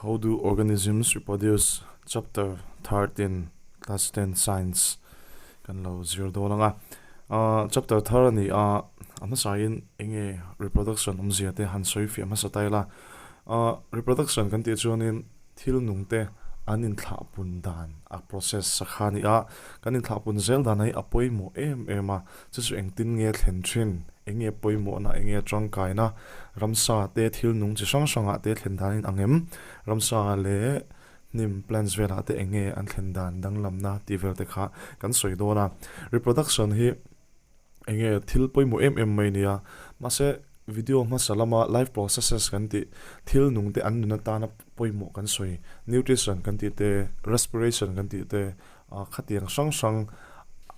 How do organisms reproduce chapter 13 class 10 science kan lo zir dawn ang a. Chapter thar a ni a, a hmasain enge reproduction awmzia te han sawi fiah hmasa ta ila. Reproduction kan tih chuanin thil nung te an inthlah pun dan a process a kha a ni a, kan inthlah pun zel dan hi a pawimawh em em a, chu chu engtin nge thlen thin, eng nge pawimawhna, eng nge tangkaina, ramsa te thil nung chi hrang hrangah te thlen dan in ang em, ramsa leh hnim plants velah te eng nge an thlen dan danglamna tih vel te kha kan sawi dawn a. Reproduction hi eng nge thil pawimawh em em mai nia, mahse video hmasa lama life processes kan tih thil nung te an nun atana pawimawh kan sawi, nutrition kan tih te, respiration kan tih te, khatiang hrang hrang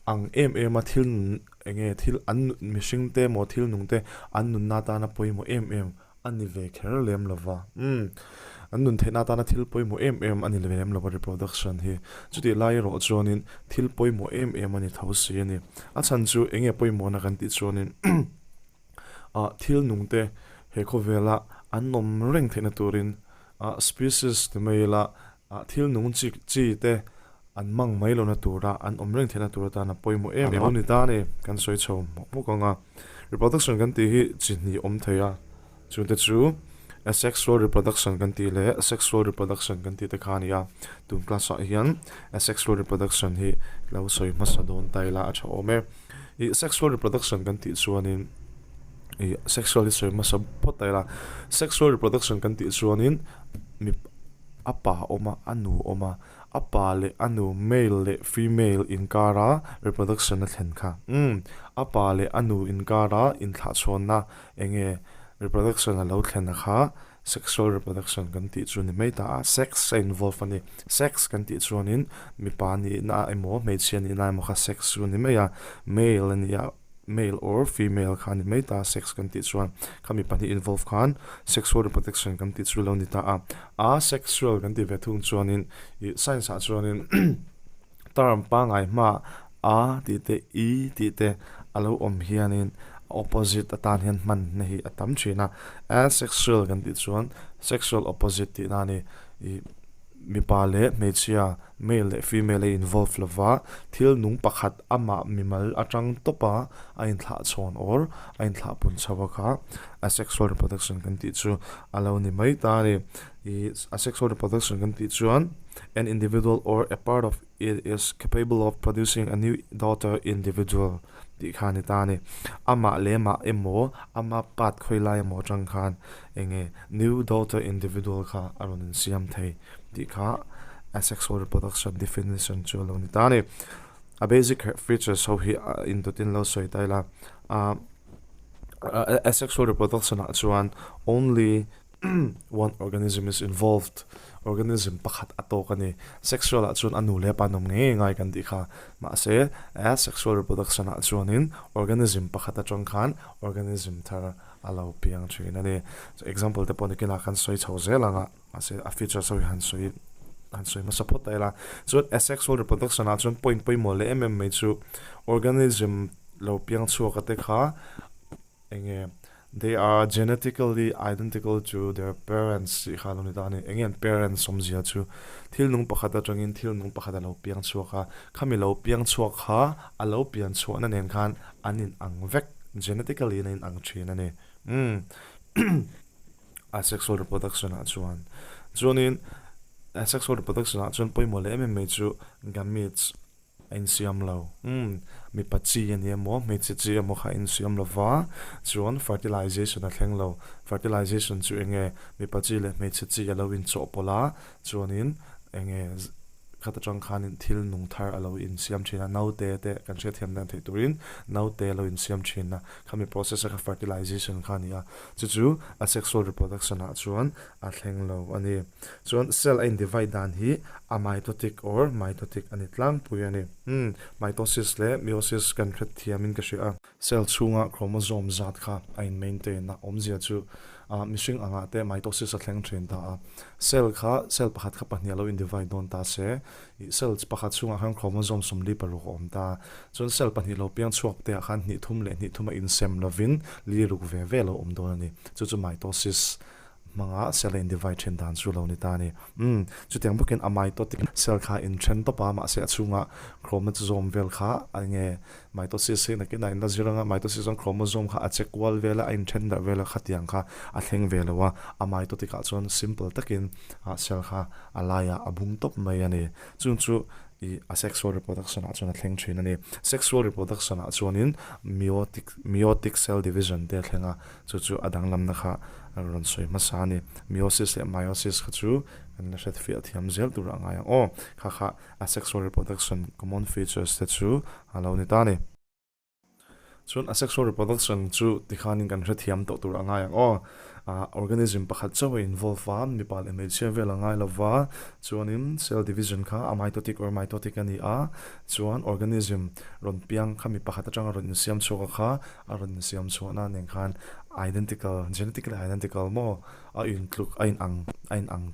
ang em em a thil nun eng nge thil an mihring te emaw thil nung te an nunna atana pawimawh em em a ni ve kher lem lo va. Umm, an nun theihna atana thil pawimawh em em a ni lem lo va reproduction hi. Chutih lai erawh chuanin thil pawimawh em em a ni tho si a ni. A chhan chu eng nge pawimawhna kan tih chuanin ah thil nung te he khawvela an awm reng theihna turin ah species ti mai ila ah thil nung chi chi te an mang mai lohna tura an awm reng theihna tur atana pawimawh em em a ni ta a ni. Kan sawi chho hmawk hmawk ang a. Reproduction kan tih hi chi hnih awm thei a, chungte chu asexual reproduction kan tih leh sexual reproduction kan tih te kha a ni a. Tun class ah hian asexual reproduction hi lo sawi hmasa dawn ta ila a tha awm e. Ih sexual reproduction kan tih chuanin ih sexual hi sawi hmasa phawt ta ila, sexual reproduction kan tih chuanin mi a pa awm a, a nu awm a. A pa leh a nu, male leh female, inkara reproduction a thlen kha. Umm, a pa leh a nu inkara inthlahchhawnna enge reproduction a lo thlen a kha sexual reproduction kan tih chu ni mai ta a, sex a involve a ni. Sex kan tih chuanin mipa nihna emaw hmeichhia nihna emaw kha sex chu ni mai a, male a nia. male or female kha a ni mai ta, sex kan tih chuan khami pahnih involve khan sexual reproduction kan tih chu lo ni ta a, asexual kan tih ve thung chuanin ih science ah chuanin term pangngai hma a tih te i tih te a lo awm hianin opposite atan hian hman na hi a tam thin a, asexual kan tih chuan sexual opposite tihna a ni ih mipa leh hmeichhia. Male leh female a involve lova, thil nung pakhat amah mimal atang tawpa a inthlah chhawn or a inthlah pun chho a kha asexual reproduction kan tih chu a lo ni mai ta a ni. Ih asexual reproduction kan tih chuan an individual or a part of it is capable of producing a new daughter individual tih kha a ni ta a ni. Amah leh mah emaw ama part khawi lai emaw atang khan eng nge new daughter individual kha a rawn insiam thei. tih kha asexual reproduction definition chu a lo ni ta a ni. A basic features ho hi indawtin lo sawi ta ila ah asexual reproduction ah chuan only one organism is involved organism pakhat a tawk a ni. Sexual ah chuan a nu leh a pa an awm ngei ngai kan tih kha mahse asexual reproduction ah chuanin organism pakhat atang khan organism thar a lo piang thin a ni. Example te pawh nikinah khan sawi chho zel ang a. Mahse a features ho hi han sawi han sawi hmasa phawt ta ila. Chuan asexual reproduction ah chuan point pawimawh leh em em mai chu organism lo piang chhuak a te kha eng nge they are genetically identical to their parents tih kha a lo ni ta a ni. Eng nge an parents awmzia chu thil nung pakhat atangin thil nung pakhat a lo piang chhuak a, khami lo piang chhuak kha a lo pian chhuahna nen khan an in ang vek genetically in a in ang thin a ni. Umm. Asexual reproduction ah chuan chuanin asexual reproduction ah chuan pawimawh leh em em mai chu gametes a insiam lo umm mipa chi a ni emaw hmeichhe chi emaw kha a insiam lo va chuan fertilization a thleng lo fertilization chu eng nge mipa chi leh hmeichhe chi a lo inchawhpawlh a chuanin eng nge Khat atang khanin thil nung thar a lo insiam thin a, naute te kan hriatthiam dan theih turin naute a lo insiam thin a, khami process a kha fertilization kha a ni a, chu chu asexual reproduction ah chuan a thleng lo a ni. Chuan cell a in divide dan hi a mitotic or mitotic a ni tlangpui a ni. Umm mitosis leh meiosis kan hrethiam in ka hria a. Cell chhunga chromosome zat kha a in maintain a, awmzia chu mihring angah te mitosis a thleng thin ta a. Cell kha cell pakhat kha pahnih a lo in divide dawn ta se, ih cell pakhat chhungah khan chromosome 46 a awm ta. Chuan cell pahnih lo piang chhuak te ah khan hnih thum leh hnih thum a insem lovin li ruk ve ve a lo awm dawn a ni. Chu chu mitosis. hmanga cell a in divide then dan chu lo ni ta a ni. Umm, chutiang bawkin a mitotic cell kha in then tawp a, mahse a chhunga chromosome vel kha eng nge mitosis hi nakinah in la zir anga mitosis chuan chromosome kha a che kual vel a, a in then darh vel a, khatiang kha a thleng ve lo a, a mitotic ah chuan simple takin cell kha a laiah a bung tawp mai a ni. Chung chu ih asexual reproduction ah chuan a thleng thin a ni. Sexual reproduction ah chuanin meiotic meiotic cell division te a thleng a, chu chu a danglamna kha a rawn sawi hmasa a ni. Meiosis leh meiosis kha chu kan la hret fiah thiam zel tur a ngai ang aw. Kha kha asexual reproduction common features te chu a lo ni ta a ni. Chuan asexual reproduction chu tikhanin kan hrethiam tawh tur a ngai ang aw. Ah organism pakhat chauh a involve a, mipa leh hmeichhia vel a ngai lova, chuanin cell division kha a mitotic or mitotic a ni a, chuan organism rawn piang kha mi pakhat atanga rawn insiam chhuak a kha a rawn insiam chhuahna nen khan identical, genetically identical maw a intluk a inang a inang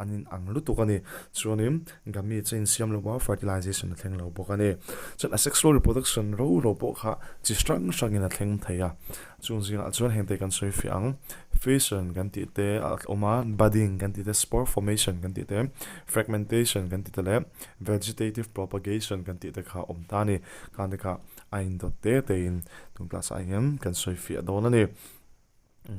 An in ang lutuk a ni. Chuanin gametes a insiam lo a, fertilization a thleng lo bawk a ni. Chuan asexual reproduction ro ro pawh kha chi hrang hrangin a thleng thei a. Chung zingah chuan heng te kan sawi fiah ang. Fission kan tih te a awm a, budding kan tih te, spore formation kan tih te, fragmentation kan tih te leh vegetative propagation kan tih te kha a awm ta a ni. Khang te kha a indawt te tein tun class ah hian kan sawi fiah dawn a ni.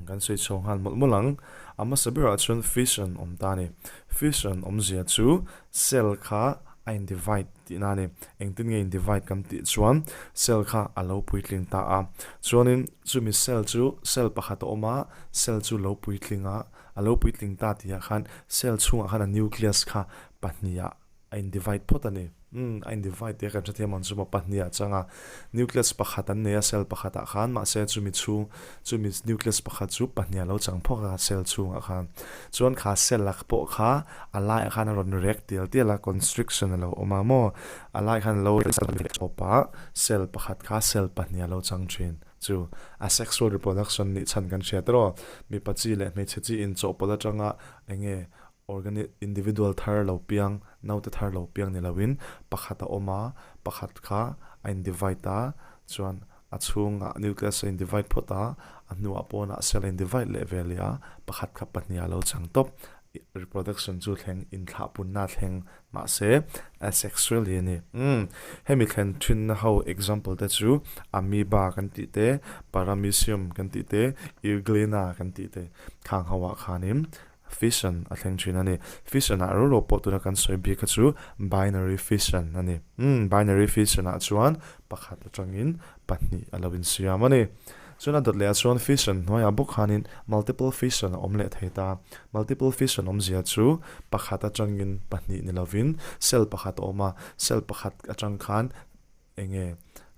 Kan sawi chho nghal mawlh mawlh ang. A hmasa berah chuan fission awm ta a ni. Fission awmzia chu cell kha a in divide tihna a ni. Engtin nge in divide kan tih chuan cell kha a lo puitling ta a. Chuanin chumi cell chu cell pakhat a awm a, cell chu lo puitling a, a lo puitling ta tihah khan cell chhungah khan a nucleus kha pahnih ah a in divide phawt a ni. Umm, a in divide tih a kan hrethiam ang chu maw pahnih ah chang a, nucleus pakhat an nei a cell pakhat ah khan, mahse chumi chhung, chumi nucleus pakhat chu pahnih a lo chang phawk a cell chhung ah khan. Chuan kha cell ah pawh kha a lai ah khan a rawn rek tial tial a, constriction a lo awm a maw, a lai khan a lo chawp a, cell pakhat kha cell pahnih a lo chang thin. Chu asexual reproduction nih chhan kan hria tawh, mipa chi leh hmeichhe chi inchawhpawlh atanga eng nge Organi individual thar lo piang, naute thar lo piang ni loin pakhat a awm a, pakhat kha a in divide a, chuan a chhungah nucleus a in divide phawt a, a hnuah pawnah cell a in divide leh ve leh a, pakhat kha pahnih a lo chang tawp. Reproduction chu thleng inthlahpunna thleng mahse asexual hi a ni. Umm hemi thlen thinna ho example te chu amoeba kan tih te, paramecium kan tih te, euglena kan tih te khang ho ah khanin Fission a thleng thin a ni. Fission ah ro ro pawh tuna kan sawi bik kha chu binary fission a ni. Umm, binary fission ah chuan pakhat atangin pahnih a lo insiam a ni. Chuan a dawt leh ah chuan fission hnuaiah bawk khanin multiple fission a awm leh thei ta. Multiple fission awmzia chu pakhat atangin pahnih ni lovin cell pakhat a awm a, cell pakhat atang khan Eng nge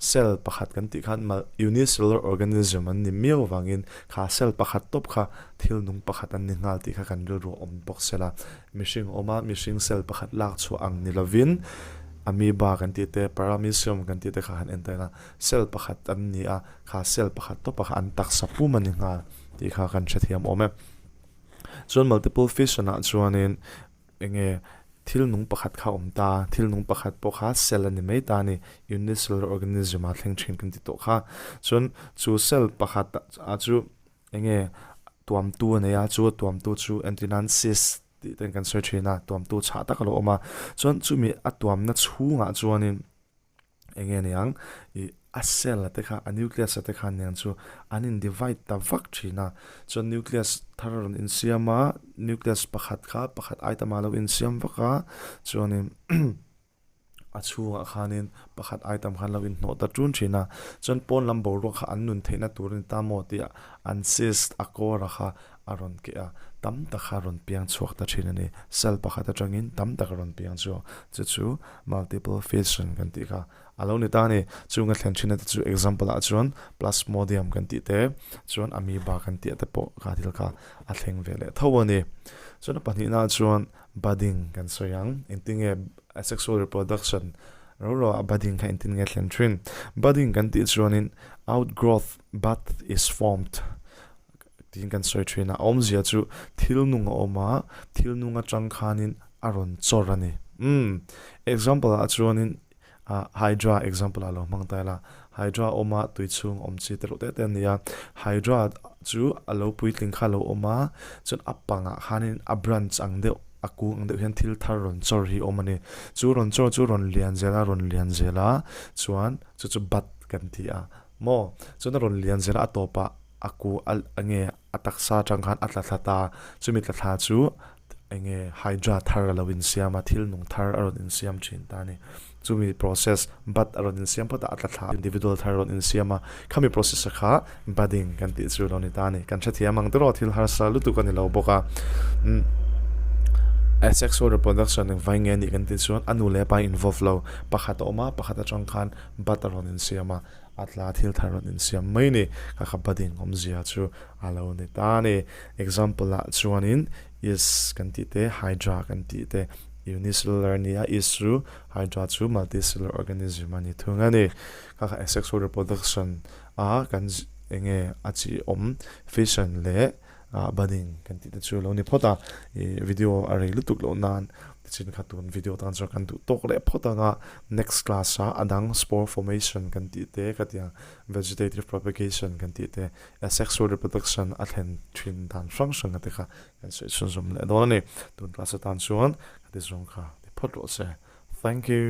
cell pakhat kan tih khan unicellular organism an ni miau avangin kha cell pakhat tawp kha thil nung pakhat an ni nghal tih kha kan rilru a awm bawk se la. Mihring a awm a, mihring cell pakhat lak chhuah ang ni lovin amoeba kan tih te, paramecium kan tih te kha han en ta ila cell pakhat an ni a, kha cell pakhat tawpa kha an taksa pum a ni nghal tih kha kan hrethiam awm e. Chuan multiple fission ah chuanin Eng nge thil nung pakhat kha awm ta, thil nung pakhat pawh kha cell a ni mai ta a ni, unicellular organism a thleng thin kan ti tawh kha. Chuan chu cell pakhat ah chu eng nge tuamtu a nei a, chu a tuamtu chu entirnan cyst tih te kan sawi thin a, tuamtu chhah tak a lo awm a. Chuan chumi a tuamna chhungah chuanin Eng nge niang ih a cell a te kha a nucleus a te kha niang chu an in divide ta vak thin a chuan nucleus thar a rawn insiam a nucleus pakhat kha pakhat item ah a lo insiam vak a chuanin a chhungah khanin pakhat item khan lo inhnawh ta tun thin a chuan pawn lam boruak kha an nun theihna tur a ni ta maw tih ah an cyst a kawr a kha a rawn keh a, tam tak kha a rawn piang chhuak ta thin a ni. Cell pakhat atangin tam tak a rawn piang chhuak. Chu chu multiple fission kan tih kha a lo ni ta a ni. Chung a thlen thin te chu example ah chuan plasmodium kan tih te, chuan amoeba kan tih te pawh kha thil kha a thleng ve leh tho a ni. Chuan a pahnihna ah chuan budding kan sawi ang. Engtin nge sexual reproduction ro ro ah budding kha engtin nge thlen thin. Budding kan tih chuanin outgrowth bud is formed Tiin kan sawi thin a, a awmzia chu thil nung a awm a, thil nung atang khanin a rawn chawr a ni. Umm, example ah chuanin ah hydra example ah lo hmang ta ila, Hydra awma tui chhung awm chi te reuh te te a ni a. Hydra chu a lo puitling kha a lo awm a, chuan a pangah khanin a branch ang deuh a kung ang deuh hian thil thar rawn chawr hi a awm a ni. Chu rawn chawr chu rawn lian zel a rawn lian zel a chuan chu chu bud kan ti a maw chuan a rawn lian zel a a tawpah a ku a enge a taksa atang khan a tla thla ta chumi tla thla chu enge hydra thar a lo insiam a thil nung thar a rawn insiam thin ta a ni. Chumi process bud a rawn insiam phawt a a tla thla individual thar a rawn insiam a khami process a kha budding kan tih chu lo ni ta a ni. Kan hrethiam ang tiraw thil harsa lutuk a ni lo bawk a. Umm asexual reproduction engvai nge anih kan tih chuan a nu leh a pa involve lo pakhat a awm a pakhat atang khan bud a rawn insiam a a tla thil thar rawn insiam mai ni. Kha kha budding awmzia chu a lo ni ta a ni. Example ah chuanin yeast kan tih te hydra kan tih te unicellular a ni a yeast chu hydra chu multicellular organism a ni thung a ni. Kha kha asexual reproduction a kan eng nge a chi awm fission leh ah budding kan tih te chu a lo ni phawt a ih video a rei lutuk loh nan tichin kha tun video tan chuan kan duh tawk leh phawt ang a next class ah a dang spore formation kan tih te khatiang vegetative propagation kan tih te asexual reproduction a thlen thin dan hrang hrang te kha kan sawi chhunzawm leh dawn a ni. Tun class atan chuan ka ti zawng kha ti phawt rawh se. Thank you.